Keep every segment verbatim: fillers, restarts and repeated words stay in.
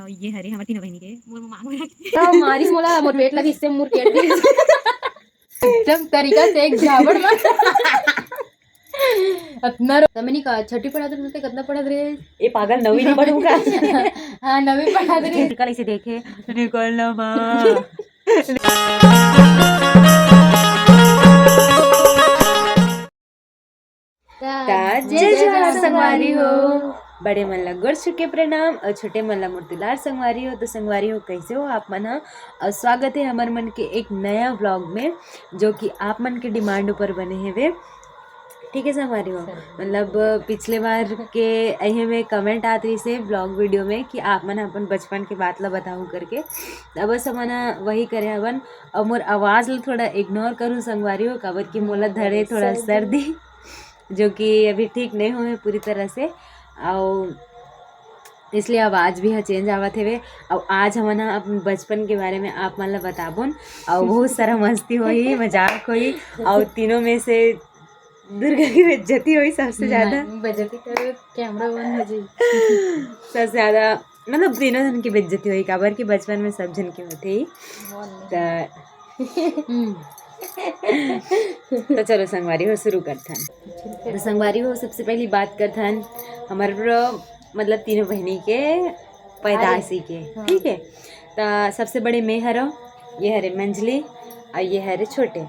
ये हरे हमर तीनों बहिनी के, मोर मांग में रख। तो मारिस मोला, मोर पेट लगी, इससे मुर केट दी। एकदम तरीका से एक झाबड़ मार। अतना रो-, तमनी का छठी पढ़ात रहे, कितना पढ़ात रहे? ए पागल, नवी नहीं पढ़ूंगा। हाँ, नवी पढ़ात रहे। निकल इसे देखे, निकल ना माँ। ता जय जोहार संगवारी हो। बड़े मन ला गोड़ छुके प्रणाम और छोटे मन ला मोर दुलार संगवारी हो। तो संगवारी हो, कैसे हो आप मन ह? और स्वागत है हमर मन के एक नया व्लॉग में, जो कि आप मन के डिमांड ऊपर बने हेवे। ठीक है संगवारी हो, मतलब पिछले बार के अहे में कमेंट आत रहिस हे व्लॉग वीडियो में कि आप मन अपन बचपन के बात ला बताहू करके। अब बस हमन ह वही करे हवन। और मोर आवाज़ ला थोड़ा इग्नोर करू संगवारी हो, काबर कि मोला धरे थोड़ा सर्दी, जो कि अभी ठीक नहीं होए पूरी तरह से, और इसलिए आवाज़ भी ह चेंज आवत हेवे। और आज हमन ह अपन बचपन के बारे में आप मन ला बताबोन, और बहुत सारा मस्ती होही, मजाक होही, और तीनों में से दुर्गा की बेइज्जती होही सबसे ज्यादा। नहीं, बेइज्जती करे, कैमरा बंद हो जाई। सबसे ज्यादा मतलब तीनों जन की बेइज्जती होही, काबर कि बचपन में सब जन के होथे ही। मोर नहीं। त हम्म। तो चलो संगवारी हो, शुरू करथन। तो संगवारी हो, सबसे पहली बात करथन हमर, मतलब तीनों बहिनी के पैदाशी के, हाँ। ठीक है। त सबसे बड़े मैं हरो, ये हरे मंझली और ये हरे छोटे।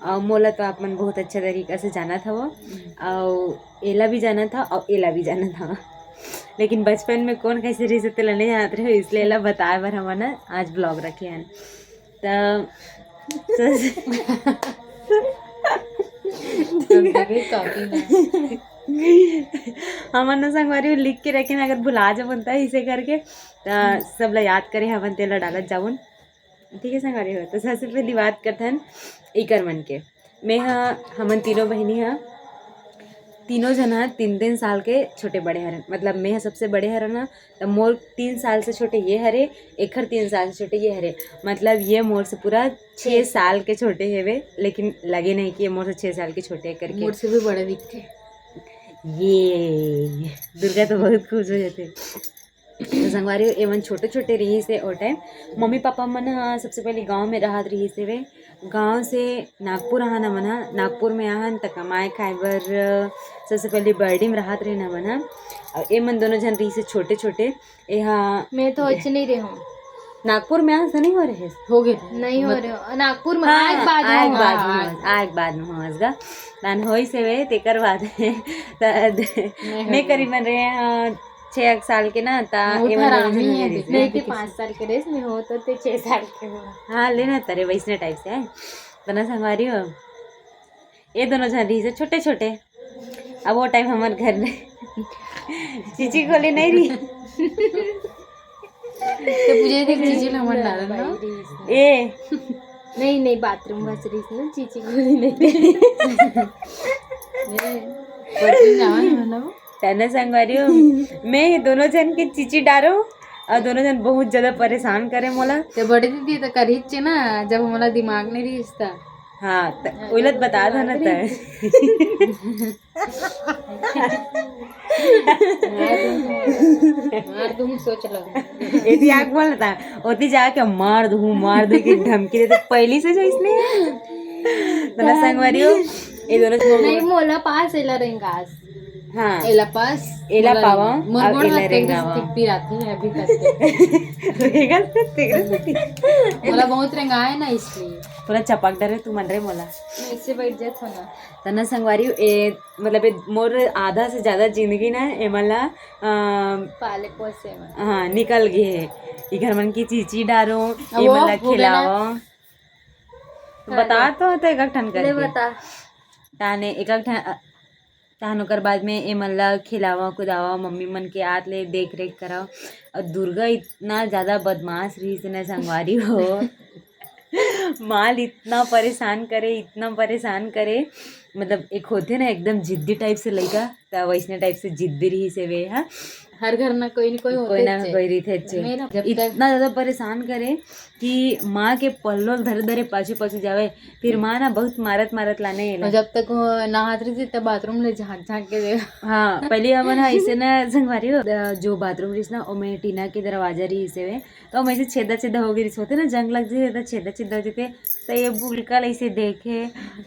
और मोला तो आप मन बहुत अच्छा तरीका से जानत हवो, और एला भी जानत हव और एला भी जानत हव। लेकिन बचपन में कौन कैसे रहिस हे तेला नहीं जानत रहे, इसलिए एला बताए बर हमन आज व्लॉग रखे हन। त हमन न संगवारी हो लिख के रखे हन, अगर भुला जाबोन त इसे करके, त सब ला याद करे हमन तेला डालत जाबोन। ठीक है संगवारी हो, तो सबसे पहली बात करथन इकर मन के। मैं ह, हमन तीनों बहिनी ह, तीनों जन ह तीन तीन साल के छोटे बड़े हरन। मतलब मैं ह सबसे बड़े हरन ना, त मोर तीन साल से छोटे ये हरे, एखर तीन साल से छोटे ये हरे। मतलब ये मोर से पूरा छह साल के छोटे हेवे, लेकिन लगे नहीं कि ये मोर से छह साल के छोटे हे करके। मोर से भी बड़े दिखथे। ये दुर्गा तो बहुत खुश हो जाथे। तो संगवारी हो, एमन छोटे छोटे रहिस हे ओ टाइम। मम्मी पापा मन ह सबसे पहले गांव में रहत रहिस हेवे। गांव से नागपुर आहन हमन ह, नागपुर में आहन त कमाए खाए बर सबसे पहले बरडी में रहत रहिन हमन ह। और एमन दोनों झन रहिस हे छोटे छोटे। एहा मैं तो अच्छे नहीं रहे हूँ। नागपुर में आहन त नहीं हो रहे? हो गए। नहीं हो रहे हो। नागपुर में हाँ, आए के बाद आए के बाद में होस, आए के बाद में होस गा। नान होइस हेवे, तेकर बाद। त मैं करीबन रहे, हाँ, छह एक साल के ना, त बहुत एमन दोनों हरामी झन है, रहिस हे। नहीं, ते पाँच साल के रहिस, मैं हो तो ते छह साल के हो। हाँ, लेना तरे वैसने टाइप से है। तना संगवारी हो, ये दोनों झन रहिस हे छोटे छोटे। अब वो टाइम हमर घर में चीची गोली नहीं रही। ते पूजा दीदी चीची ला हमन डालन ना। ए। नहीं, नहीं, बाथरूम बस रहिस ना, चीची गोली नहीं। ए, बाथरूम जावन है ना वो। तना संगवारी हो, मैं ये दोनों झन के चीची डारो और दोनों झन बहुत ज्यादा परेशान करे मोला। ते बड़े दीदी तो करिच ना, जब मोला दिमाग नहीं रहिस त। हाँ, त-, हाँ, ओला तो बता दिमाग देना नहीं त। मार दूँ, मार दूँ, सोच लो। एती आग बोलता, ओती जाके मार दूँ, मार दूँ की धमकी देते, पहली से जो इसने। तना संगवारी हो, ये दोनों नहीं, मोला पास एला रेंगास। हाँ। एला पास, एला मोला पावा, मोर और गोड़ एला हाथ के रेंगावा। तिकती रहती है अभी तक। रेंगल से तिकती। मोला बहुत रेंगाए ना, इसलिए। पूरा चपक डरे तू मन रे मोला। मैं इससे बैठ जात हूँ ना। तना संगवारी हो, ए, मतलब, ए, मोर आधा से ज्यादा जिंदगी ना, एमन ला, अ, पाले पोसे में। हाँ, निकल गए है। ई घर मन की चीची डारो, अब एमन ला वो, वो खिलाओ। बता तो, तो एक ठन ले करके। बता। ताने एक ठन, अ, तहन ओकर बाद में एमन ला खिलावा, कुदावा, मम्मी मन के आत ले देख रेख करा। और दुर्गा इतना ज्यादा बदमाश रहिस ना संगवारी हो। माल इतना परेशान करे, इतना परेशान करे, मतलब एक होथे ना एकदम जिद्दी टाइप से लइका, त वैसने टाइप से जिद्दी रहिस हे वे हा। हर घर ना कोई ना कोई होते कोई ना चे। कोई रहिथे चे। मेरा जब तक इतना ज्यादा परेशान करे कि माँ के पल्लो धरे धरे पाछू पाछू जावे, फिर माँ ना बहुत मारत मारत लाने एला। और जब तक वो नहात रहिथे तब बाथरूम ले झांक झांक के दे। हाँ, पहले हमन हा ऐसे ना संगवारी हो, अ, जो बाथरूम रहिस ना, ओमे टीना के दरवाजा रहिस हवे, तो ओमे ऐसे छेदा छेदा हो गई रहिस, होते ना, जंग लग जाथे तो छेदा छेदा हो जाथे, तो ये बुलका ऐसे देखे,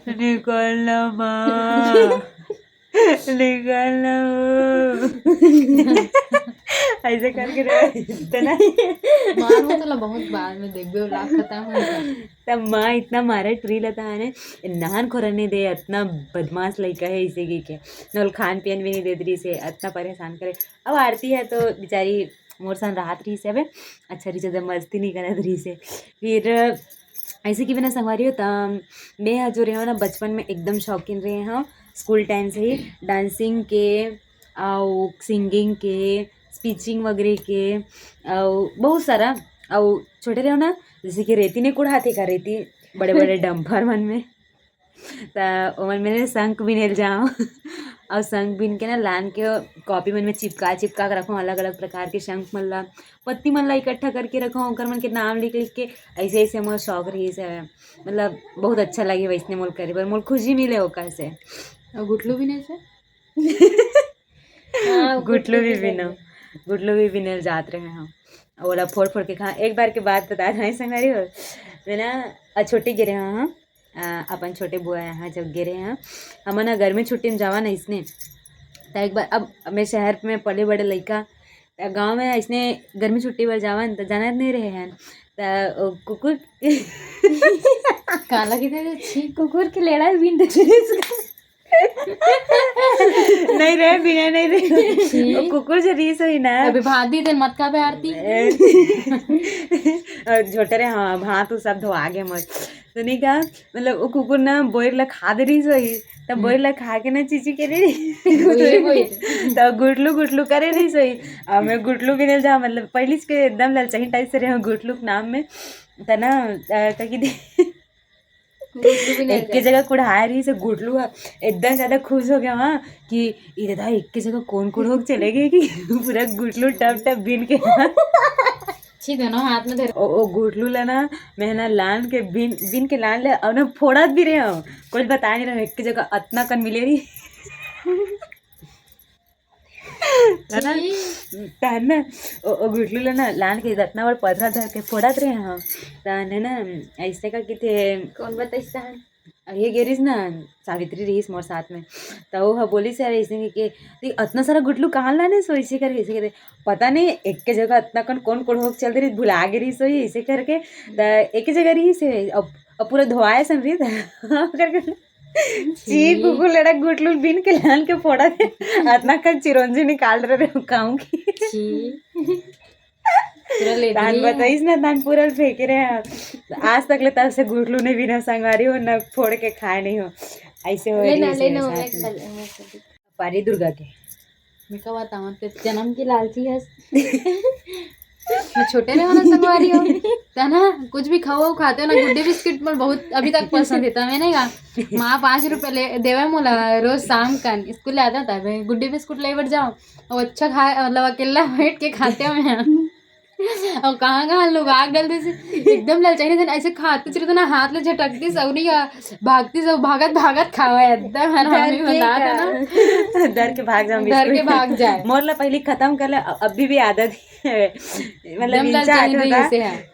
निकल ना माँ। निकल ना। ऐसे करके रहे, इतना। मार में तो ला बहुत बाद में देखबे, वो लाख खत्म हो जाए। तब माँ इतना मारे टुरी लता आने, नहान खोरने दे, इतना बदमाश लड़का है इसे की के। नल खान पियन भी नहीं देत रहिस हे, इतना परेशान करे। अब आरती है तो बेचारी मोर सन राहत रहिस हे, अबे अच्छा रहिस हे, मस्ती नहीं करत रहिस हे। फिर ऐसे कि बिना संगवारी हो, त मैं ह जो रहे हो ना, बचपन में एकदम शौकीन रहे हो, स्कूल टाइम से ही डांसिंग के, अउ सिंगिंग के, स्पीचिंग वगैरह के, अउ बहुत सारा। अउ छोटे रहे हो ना, जैसे कि रेती नहीं कुढ़ाथे का, रेती बड़े बड़े डंपर मन में, त ओमन मेरे शंख बिनेल जाओ। अउ शंख बिन के ना लान के कॉपी मन में चिपका चिपका के रखो, अलग अलग प्रकार के शंख मन ला, पत्ती मन ला इकट्ठा करके रखो, ओकर मन के नाम लिख लिख के। ऐसे ऐसे मोर शौक रहिस हे, मतलब बहुत अच्छा लगे वैसने मोल करे बर, मोल खुशी मिले ओकर से। और गुटलू बिने से? हाँ, गुटलू गुटलू भी बिने बिनो, से। गुटलू भी बिने जात रहे हम। ओला फोड़ फोड़ के खा। एक बार के बात बता रहे संगवारी हो, मैं ना अ, छोटी गे रहे हाँ, अ, अपन छोटे बुआ यहाँ जब गे रहे हैं, हमन ह गर्मी छुट्टी में जावन अइसने। त एक बार, अब मैं शहर में पले बड़े लइका, त गाँव में अइसने गर्मी छुट्टी बर जावन त जानत नहीं रहे हैं। त ओ कुकुर काला किथे रे, छी। कुकुर के लेड़ा बिन देते। नहीं रे, बिना नहीं रे। छी। ओ कुकुर जो रीस होई ना। अभी भात दी तेन मत का बे आरती। ए, अ, छोटे रे, हाँ, भात उ सब धोआ गे मोर। तो नहीं का, मतलब, वो कुकुर ना बोर ला खा दे रही सोई, तब हम्म। बोर ला खा के ना चीची के रही। वही, वही। तो गुटलू गुटलू करे रही सोई। अब मैं गुटलू बिने जा, मतलब, पहली से एकदम ललचाही टाइप से रहे गुटलू के नाम में। त ना, अ, त कि दे गुटलू बिने एक के जा। जगह कुढ़ाए रही से गुटलू ह एकदम ज्यादा खुश हो गया वहाँ कि ये दादा एक के जगह कौन कुढ़ो के चले गए कि पूरा गुटलू टप टप बिन के। छी दोनों हाथ में धर। ओ, ओ गुटलू ला ना, मैं ना लान के बिन, बिन के लान ले, और ना फोड़त भी रहे हो। कुछ बता नहीं रहे, एक जगह अतना कन मिले रही। है ना? छी। तहन ना, ओ, ओ गुटलू ला ना, लान के इतना बड़ पथरा धर के फोड़त रहे हो। तहन है ना, ऐसे का किथे कौन बताइस तहन? ये गे रहिस ना, सावित्री रहिस मोर साथ में। त वो ह बोलिस यार, ऐसे के, के, "तू अतना सारा गुटलू कहाँ लाने सो?" ऐसे करके, ऐसे करके, पता नहीं, एक के जगह अतना कन कौन कोढ़ोक चल रही, भुला गे रहिस होई, ऐसे करके। त एक ही जगह रहिस हे, अब, अब पूरा धोआए सन रही था। करके, "छी, कुकुर लड़ा गुटलू बिन के लान के फोड़ा थे।" अतना कन चिरंजी निकाल रहे हो, कहूँ की। छी। पूरा ले तान दिए। बताइस ना, तान पूरा फेंके रहे। आज तक ले तब से गुटलू नहीं बिना संगवारी हो, ना फोड़ के खाए नहीं हो। ऐसे हो ले ना, रही ले है ना, साथ मैं में। कर, मैं कर। पारी दुर्गा के। मैं का बताऊँ, ते जन्म की लालची हस। मैं छोटे रहे वाला संगवारी हो। ता ना, कुछ भी खाओ, खाते हो ना, गुड्डे बिस्किट मोर बहुत अभी तक पसंद है। ता मैंने कहा, "माँ पाँच रुपए ले, देवे मोला, रोज शाम कन स्कूल ले आता था, मैं गुड्डे बिस्कुट ले बैठ जाओ।" और अच्छा खा, मतलब अकेला बैठ के खाते हो मैं। और कहाँ कहाँ लोग आग डाल देते, एकदम ललचाई नहीं, ऐसे खाते चलते ना, हाथ ले झटकती सब नहीं, भागती सब, भागत भागत खावा है एकदम, है ना? डर मम्मी के बता था ना। का? डर के भाग जाओ, डर के बिस्कुट। भाग जाए। मोर ला पहले खत्म कर ले, अ-, अभी भी आदत है। मतलब एकदम इच्छा ललचाई आता नहीं था। ऐसे है।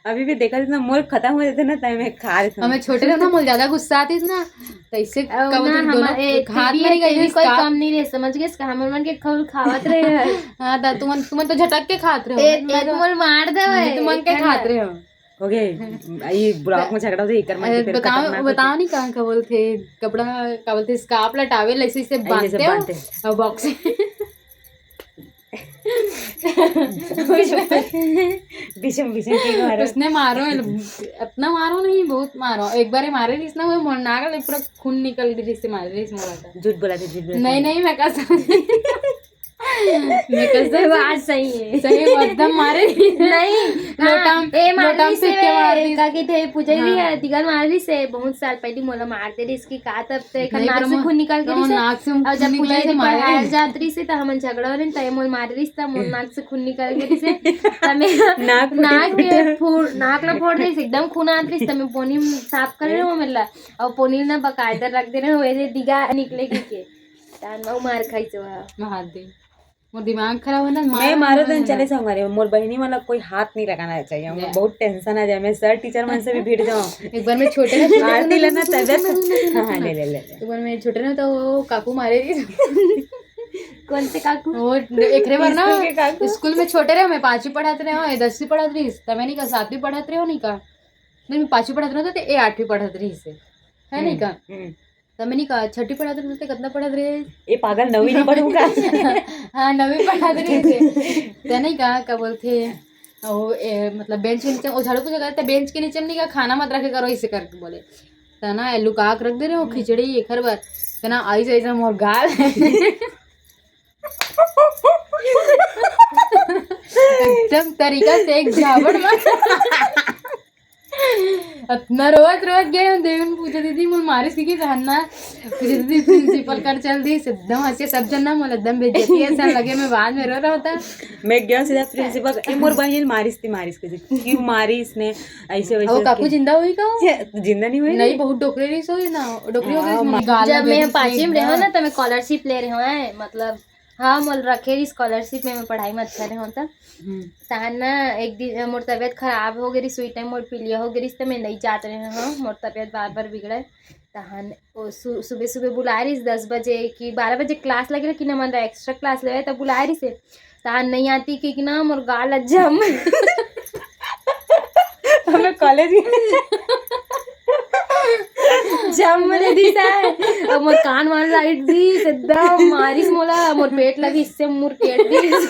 अभी भी देखा था, मोर खत्म हो जाते ना, तब मैं खा लेता हूँ। हमें छोटे रहो ना, मोर ज्यादा गुस्सा आती थी ना, तो इससे अब कब ना उधर हम, दोनों ए, हाथ तेरी, में नहीं गई, तेरी कोई इसका कम नहीं रहे, समझ गए? इसका हमर मन के खौल खावत रहे हैं। हाँ, दा, तुमन, तुमन तो झटक के खात रहे हो। ए, ए, तुमन मार दे भाई, तुमन के खात रहे हो। हो गए, ये ब्लॉक में झगड़ा हो जाए, एकर मन के अरे, तेरे बताओ, खतरनाक बताओ होते। नहीं कहाँ का बोलते, कपड़ा का बोलते, स्कार्फ ला टावेल ऐसे, ऐसे ऐसे बांधते हो बांधते। और बॉक्स। बिशम, बिशम के मारो। उसने मारो, इतना मारो नहीं, बहुत मारो। एक बार ही मारे, इसने वो मोर नाक ले पूरा खून निकल गई, जिससे मारे, इस मोरा का। झूठ बोला था, झूठ बोला नहीं, था। नहीं, मैं कसम। मैं कैसे वो आज सही है। सही वो एकदम मारे। नहीं, लोटा हाँ, म-, ए मार लोटा म रही से फेंक के मार वे, रही। का कहिथे, पूजा हाँ। दिगन मार रही से, बहुत साल पहले मोला मार दे रही इसकी का, तब तो एक नहीं, नाक तो से मोर-, खून निकल के तो रही से। नाक से और जब खून पूजा निकले से मारे। पढ़ाए जात रही से, तो हमन झगड़ा हो रहे, तो ये मोर मार रही से, मोर नाक से खून निकल के रही से। तो मैं नाक नाक फूटे। के फोड़, नाक ला फोड़ रही से, एकदम खून आत रही से, तो मैं पोनी साफ कर रहे हो मेला, और पोनी ना बकायदा रख दे रहे हो, वैसे दिगा निकले के। तान वो मार खाई जो है। मैं हाथ दे। मोर दिमाग खराब है ना, मैं मारा मारो ना दिन ना। चले जाऊँ, अरे मोर बहनी वाला कोई हाथ नहीं लगाना चाहिए, हमको ले। बहुत टेंशन आ जाए, मैं सर टीचर मन से भी भिड़ जाऊँ। एक बार मैं छोटे रहे आरती लेना तबियत। हाँ, हाँ, ले, ले, ले, ले। एक बार मैं छोटे रहे तो वो काकू मारे रही। कौन से काकू? वो एकरे बार ना स्कूल के काकू? स्कूल में छोटे रहे, मैं पांचवी पढ़ात रहे हो, ये दसवीं पढ़ात रही, तब मैं नहीं कहा सातवीं पढ़ात रहे हो, नहीं कहा। नहीं, मैं पांचवी पढ़ात रहे तो ये आठवीं पढ़ात रही से, है नहीं हम्म, कहा? हम्म। त मैंने कहा, "छठी पढ़त रहे, कितना पढ़त रहे?" ए पागल, नवी नहीं पढ़ूंगा। हाँ, नवी पढ़त रहे थे। त नहीं कहा, क्या बोलते, वो, ए, मतलब बेंच के नीचे, वो झाड़ू पोछा करते, बेंच के नीचे में नहीं कहा, "खाना मत रखे करो," इसे करके बोले। त ना, ए लुका के रख दे रहे हो खिचड़ी, एक हर बार। त ना, आई जाए मोर गाल। एकदम तरीका से एक झापड़ मार। अतना रोवत रोवत गए हम देवन, पूजा दीदी मोर मारिस की, की तहन ना, पूजा दीदी प्रिंसिपल कर चल दी, एकदम हंसे सब जन ना, मोला एकदम बेइज्जती ऐसा लगे, मैं बाद में रो रहा था। मैं गया सीधा प्रिंसिपल, "ए मोर बहिन मारिस थी, मारिस के क्यों मारिस ने, ऐसे वैसे वो काकू के।" जिंदा हुई का वो? ये जिंदा नहीं हुई नहीं, नहीं। बहुत डोकरे रही सो ना, डोकरी हो गई हाँ, इसमें। गाल जब में मैं बेइज्जती पांचवी में रहे हो एकदम। ना, तो मैं स्कॉलरशिप ले रहे हो, मतलब हाँ, मोल रखे रही स्कॉलरशिप में, मैं पढ़ाई में अच्छा रहे हो त। हम्म। तहन ना एक दिन मोर तबीयत खराब हो गई, उही टाइम मोर पीलिया हो गई, त मैं नहीं जात रहे हो, मोर तबीयत बार बार बिगड़े। तहन वो सु-, सुबह सुबह बुलाए रही दस बजे कि बारह बजे क्लास लगे रहे कि नमन रहा एक्स्ट्रा क्लास लेवे, तब बुलाए रही से। तहन नहीं आती कि ना मोर गाल जम। हमें कॉलेज में जम ले दिस है। अब मोर कान वान लाइट दिस, एकदम मारिस मोला, मोर पेट लगी इससे मुर पेट दिस।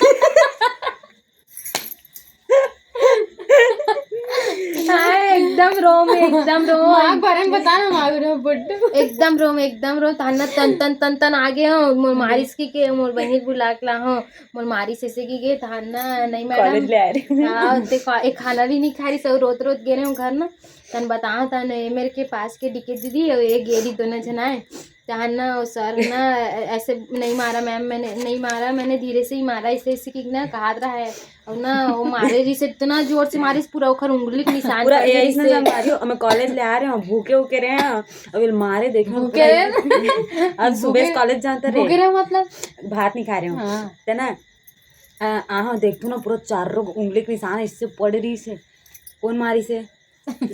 हाँ, एकदम रो में, एकदम रो। माँ के बारे में बता ना, माँ के बारे में बड्ड। एकदम रो में, एकदम रो। तहन ना तन, तन, तन, तन आ गए हो। मोर मारिस की के, मोर बहिन बुला के ला हो। मोर मारिस ऐसे की के, तहन ना, नहीं मैडम। कॉलेज ले आ रही हूँ। हाँ, देखो, एक खाना भी नहीं खा रही, सब रोत, रोत गे रहे हो घर ना। तन बताओ, तन ए मेरे के पास के डीके दीदी, और ये गेरी दोनों जनाए। तहन ना, वो सर ना, ऐसे नहीं मारा मैम, मैंने नहीं मारा, मैंने धीरे से ही मारा, ऐसे, ऐसे की ना, कहात रहा है। और ना, वो मारे रही से इतना जोर से मारिस, पूरा ओखर उंगली के निशान पूरा पड़ गए ऐसे। समझा रही हो, हमें कॉलेज ले आ रहे हो, भूखे, उके रहे हैं, अब ये मारे देखे हो, भूखे पूरा रहे हैं। आज सुबह भूखे, कॉलेज जाता रहे। भूखे रहे मतलब? भात नहीं खा रहे हो, हाँ। है ना? आ, आहा, देखथो ना, पूरा चारों उंगली के निशान इससे पड़ रही से। कौन मारी से?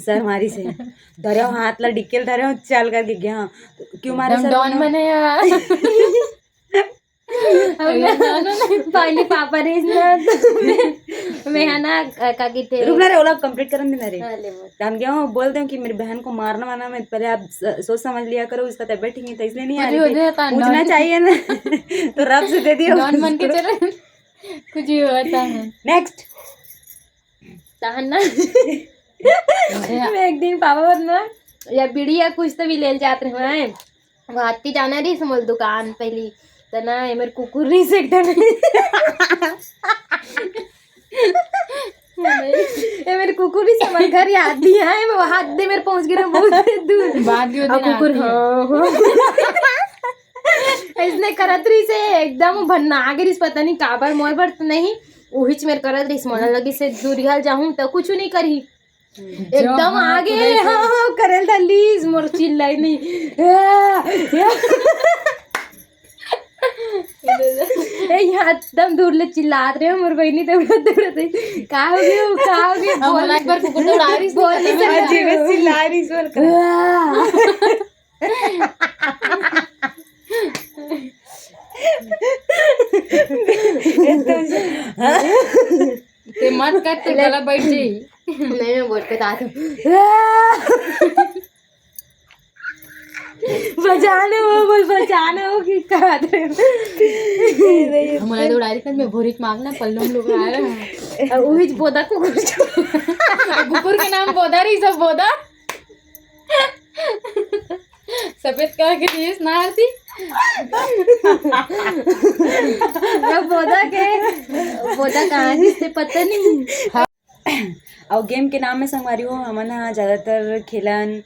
सर मारी से। धरे हो हाथ ला, डिक्के ल धरे हो, चल करके गया। क्यों मारे एकदम सर डॉन बोला? बने यार। अब ना, पहले पापा रहिस ना, तो मैं, मैं है ना, का, का कहिथे? रुक ना रे, ओला complete करन देना रे। हाँ, ले बोल। जान गया हूँ, बोल दे कि मेरी बहन को मारना वारना में पहले आप स-, सोच समझ लिया करो, उसका तबीयत ठीक नहीं था, इसलिए नहीं आ कुछ रही हो थी। जाए तो पूछना डॉन चाहिए ना। तो रब से दे दियो डॉन बन के उसको। चले। कुछ भी होता है। Next। तहन ना। मैं एक दिन पापा बर ना, या बीड़ी या कुछ तो भी ले जात रहे हैं। वो हाथी जाना रही समझ दुकान पहली। त ना, ये मेरे कुकुर रही से एकदम। ये मेरे कुकुर रही से हमारे घर याद नहीं आए, वो हाथ दे मेरे पहुंच गए ना बहुत दूर। बाद में और दिन कुकुर, आती है। हाँ, हाँ। इसने करत रही से एकदम भन्ना आ गई, पता नहीं काबर, मोर बर तो नहीं, उहिच मेरे करत रही, मोला लगी से दूरिया जाहूं तो कुछ नहीं करी। एकदम जहाँ आगे, हाँ, हाँ, करेल डालीस, मोर चिल्लाई नहीं। ए, यहाँ एकदम दूर ले चिल्लात रहे हो, मोर बहिनी तो उड़त उड़त है। का हो गयो, का हो गयो? अब बोल। बोला एक बार कुकुर तो उड़ा रही थी, बोल नहीं सकती। अजीब है, चिल्ला रही, बोल कर। ते मत कर, ते ले। गला बैठ जाई। नहीं, मैं बोल के बता दूं। बचाने हो, बोल, बचाने हो कि कहा दे। हमारा तो उड़ा रही थी, मैं भोरी के मांगना, पल्लू में लोग आ रहे हैं। अब वही बोदा कुकुर। कुकुर के नाम बोदा रही, सब बोदा। सफेद कलर के ड्रेस ना आती। वो बोदा के, बोदा कहाँ गिस ते पता नहीं। अउ गेम के नाम में संगवारी हो, हमन ह ज्यादातर खेलन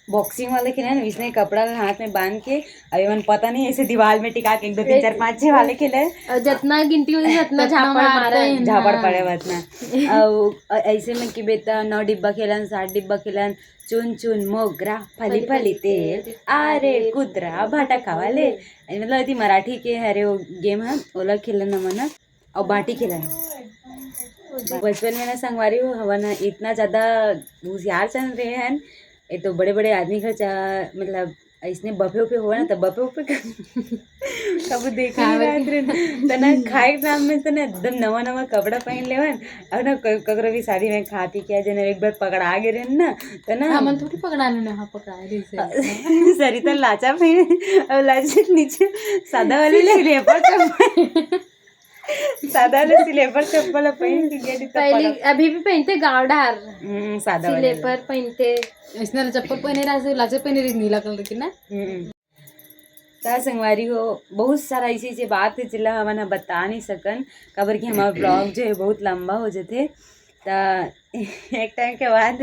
बॉक्सिंग वाले खेलन, इसने कपड़ा ला हाथ में बांध के, अउ एमन पता नहीं ऐसे दीवार में टिका के एक, दो, तीन, चार, पाँच, छह वाले खेले। अउ जतना गिनती होही, उतना उतना झापड़ मारते मारते हैं। झापड़ हाँ। पड़े उतना। अउ ऐसे में कि बेटा नौ डिब्बा खेलन, सात डिब्बा खेलन, चुन चुन मोगरा, फली फली तेल, आरे कुतरा, भाटा खावा ले। मतलब यदि मराठी के हरे वो गेम है, ओला खेलन हमन ह। अउ बाटी खेलन। बचपन में ना संगवारी हो, हमन ह इतना ज्यादा होशियार चल रहे हैं। ये तो बड़े बड़े आदमी घर चा, मतलब ऐसने बफे उफे होवे ना, तो बफे उफे क-, कबू देखे नहीं रहत रहे। तो ना खाए के नाम में तो ना एकदम नवा नवा कपड़ा पहन लेवन, और ना क-, ककरो भी शादी में खा पी के जने एक बार पकड़ा गे रहे ना, तो ना हमन थोड़ी पकड़ा लेना, हाँ पकड़ा रही से। सरिता लाचा पहने, और लाचा के नीचे सादा वाले स्लीपर चप्पल, सादा वाले स्लीपर चप्पल पहन के गेली तो पहले पकड़-, अभी भी पहनते गाँव डार। हम्म, सादा वाले। स्लीपर पहनते। इसने चप्पल पहने रहा से, लाचा पहने रही नीला कलर की ना। हम्म। त संगवारी हो, बहुत सारा ऐसी ऐसी बात है जिला हमन ह बता नहीं सकन, काबर कि हमारा ब्लॉग जो है बहुत लंबा हो जाते। त एक टाइम के बाद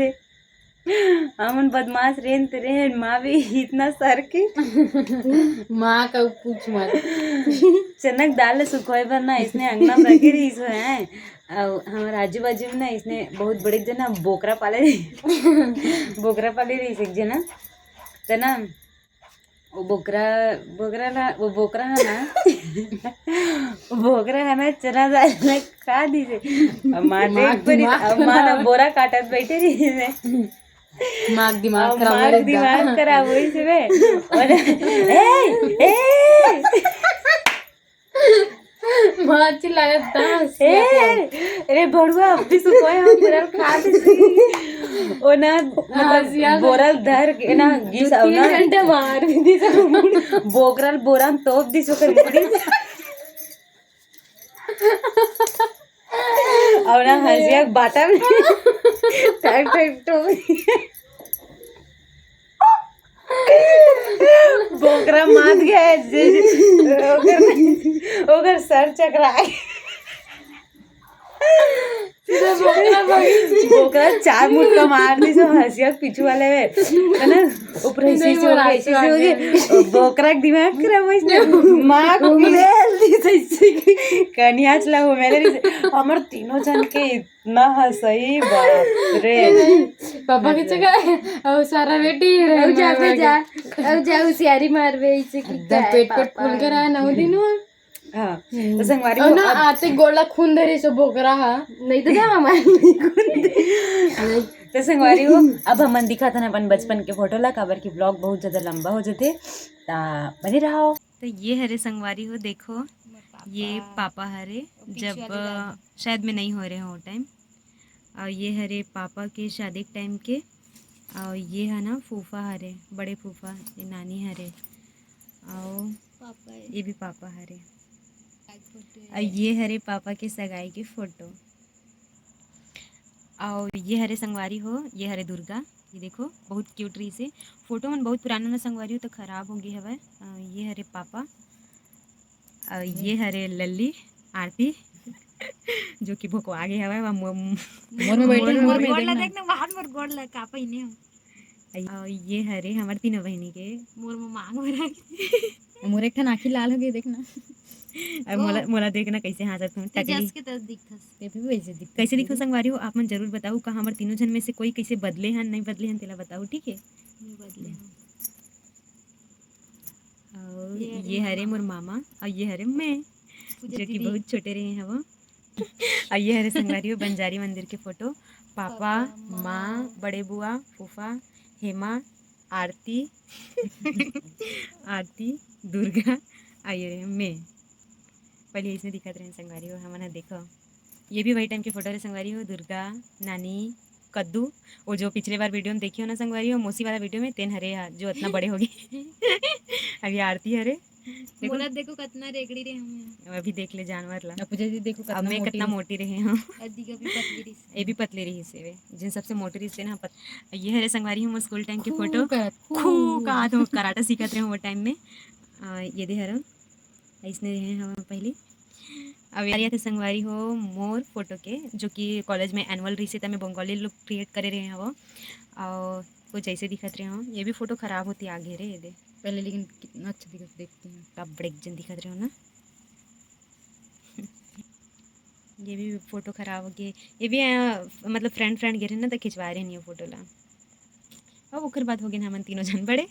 हमन बदमाश रेन ते रेन, माँ भी इतना सर के माँ का कुछ मत। चनक दाल ल सुखोए बर ना इसने अंगना में रखे रहिस होय है। अउ हमर आजू बाजू में ना इसने बहुत बड़े जना बोकरा पाले रही, बोकरा पाले रही एक जना। त ना वो बोकरा, बोकरा ना, वो बोकरा है ना, वो बोकरा है ना, चना दाल में खा दी से। अब माँ माँ देख परी, दिमाग अब माँ ना खराब। बोरा काटत बैठे रही से। माँ दिमाग अब खराब माँ हो रही दिमाग था। खराब हुई से बे। और, ए, ए, माँ चिल्लाया था, हंसी ए, आती है। अरे बड़ुआ, अब भी सुबह हम बोरल खा दे। ओ ना, मतलब, हंसी आ गई। बोरल धर के ना, गिस दो तीन ना। घंटा मार भी दी सब। बोकरल बोरा में तोप दी सोकर मुड़ी। और ना हंसिया बाटा में टाइप टाइप टोप। बोकरा मात गया, जे, ओकर, ओकर सर चकरा गे। सीधा बोकरा भागी। बोकरा चार मुटका मार दी, सब हंसिया पीछू वाले में, है ना? ऊपर ऐसे, ऐसे हो गया, ऐसे, ऐसे हो गया। बोकरा के दिमाग खराब हो इसने। माँ को मेल दी, ऐसे की कनिया चला वो मेरे से। हमर तीनों जन के ना, हाँ, सही बाप रे। पापा के चक्कर, और सारा बेटी रहे अब जा, मार बे, जा। अब जा, होशियारी मारबे, इसे की एकदम क्या है, पेट, पेट पापा? फूल के रहा नौ दिन हुआ। हाँ, हम्म। तो संगवारी और हो, ना अब आते गोला खून धरे सो बोकरा हा। नहीं तो जा, हमारे नहीं खून दे। तो संगवारी हो, अब हमन दिखाथन अपन बचपन के फोटो ला, काबर की ब्लॉग बहुत ज्यादा लंबा हो जथे, ता बने रहो। तो ये हरे संगवारी हो, देखो, ये पापा हरे, जब शायद मैं नहीं हो रहे हूँ वो टाइम। और ये हरे पापा के शादी के टाइम के, और ये है ना फूफा हरे, बड़े फूफा, ये नानी हरे, और पापा है। ये भी पापा हरे। और ये हरे पापा के सगाई के फोटो। और ये हरे संगवारी हो, ये हरे दुर्गा, ये देखो बहुत क्यूट रही से। फोटो मन बहुत पुराना ना संगवारी हो, तो खराब हो गए हवय। अ, ये हरे पापा, अ, ये हरे लल्ली आरती, जो कि भोकवा गए हवय। वह मो-, मोर में बैठे, मोर में मोर गोड़ ला देखना। देखना, बाहर मोर गोड़ ला का पहिने हो। अ, ये हरे हमर तीनों बहिनी के। मोर में मांग भरा के। मोर एक ठन आँखी लाल हो गई, देखना। अब मोला, मोला देखना कैसे हाँसत हूँ, तू टकली। जस के तस दिखथस। ते भी वैसे दिख-, कैसे दिखो संगवारी हो, आप मन जरूर बताओ, का हमर तीनों झन में से कोई कैसे बदले हन, नहीं बदले हन, तेला बताओ, ठीक है? नहीं बदले हन। और ये हरे ये हरे मामा। मोर मामा, और ये हरे मैं, पूजा जो कि दीदी। बहुत छोटे रहे हैं वो। और ये हरे संगवारी हो बंजारी मंदिर के फोटो। पापा, पापा, माँ, माँ। बड़े बुआ, फूफा, हेमा, आरती, आरती, दुर्गा, और ये रहे मैं। पहले इसने दिखत रहे संगवारी हो, हमन ह देखो। ये भी वही टाइम के फोटो रहे संगवारी हो, दुर्गा, नानी, कद्दू, वो जो पिछले बार वीडियो में देखी हो ना संगवारी हो, मौसी वाला वीडियो में, तेन हरे हा, जो इतना बड़े हो गए। अब ये आरती हरे, देखो। मोला देखो कितना रेगड़ी रहे हम। अब अभी देख ले जानवर ला। अब पूजा जी देखो अब कितना मैं मोटी कितना है। मोटी रहे हूँ। और दीघा भी पतली रही। ये भी पतली रही से वे, जिन सबसे मोटी रही से ना पत-, ये हरे संगवारी हम स्कूल टाइम के खू फोटो। करत, खू खू। का तो कराटा सीखत रहे वो टाइम में। आ, ये दे हरव, अइसने रहे हव पहली। अब यार, ये थे संगवारी हो मोर फोटो के, जो कि कॉलेज में एनुअल रहिसे, त मैं बंगाली लुक क्रिएट करे रहे हव। और कुछ ऐसे दिखत रहे हो। ये भी फोटो खराब होती आगे रे, ये दे। पहले लेकिन कितना अच्छा दिखत, देखते हैं। अब बड़े जन दिखत रहे हो ना। ये भी फोटो खराब हो गए। ये भी, अ, मतलब फ्रेंड फ्रेंड गे रहे ना, तो खिंचवा रहे नहीं फोटो ला। अब ओकर बाद हो गए ना हमन तीनों जन बड़े।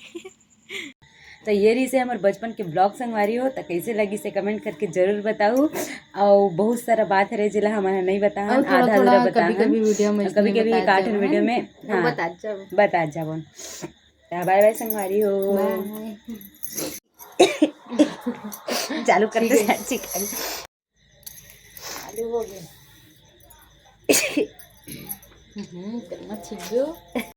तो ये रहिसे हमर बचपन के ब्लॉग संगवारी हो, तो कैसे लगी से कमेंट करके जरूर बताऊ। और बहुत सारा बात हरे जेला हमन नहीं बताहन, और थोड़ा आधा अधूरा थोड़ा बताहन। कभी कभी वीडियो में कभी कभी एक आठ वीडियो में, हाँ, बता जाबो। बता जाबो। तो बाय बाय संगवारी हो। बाय। चालू करते ठीक है। चालू हो गया। हम्म, कितना छिप गयो।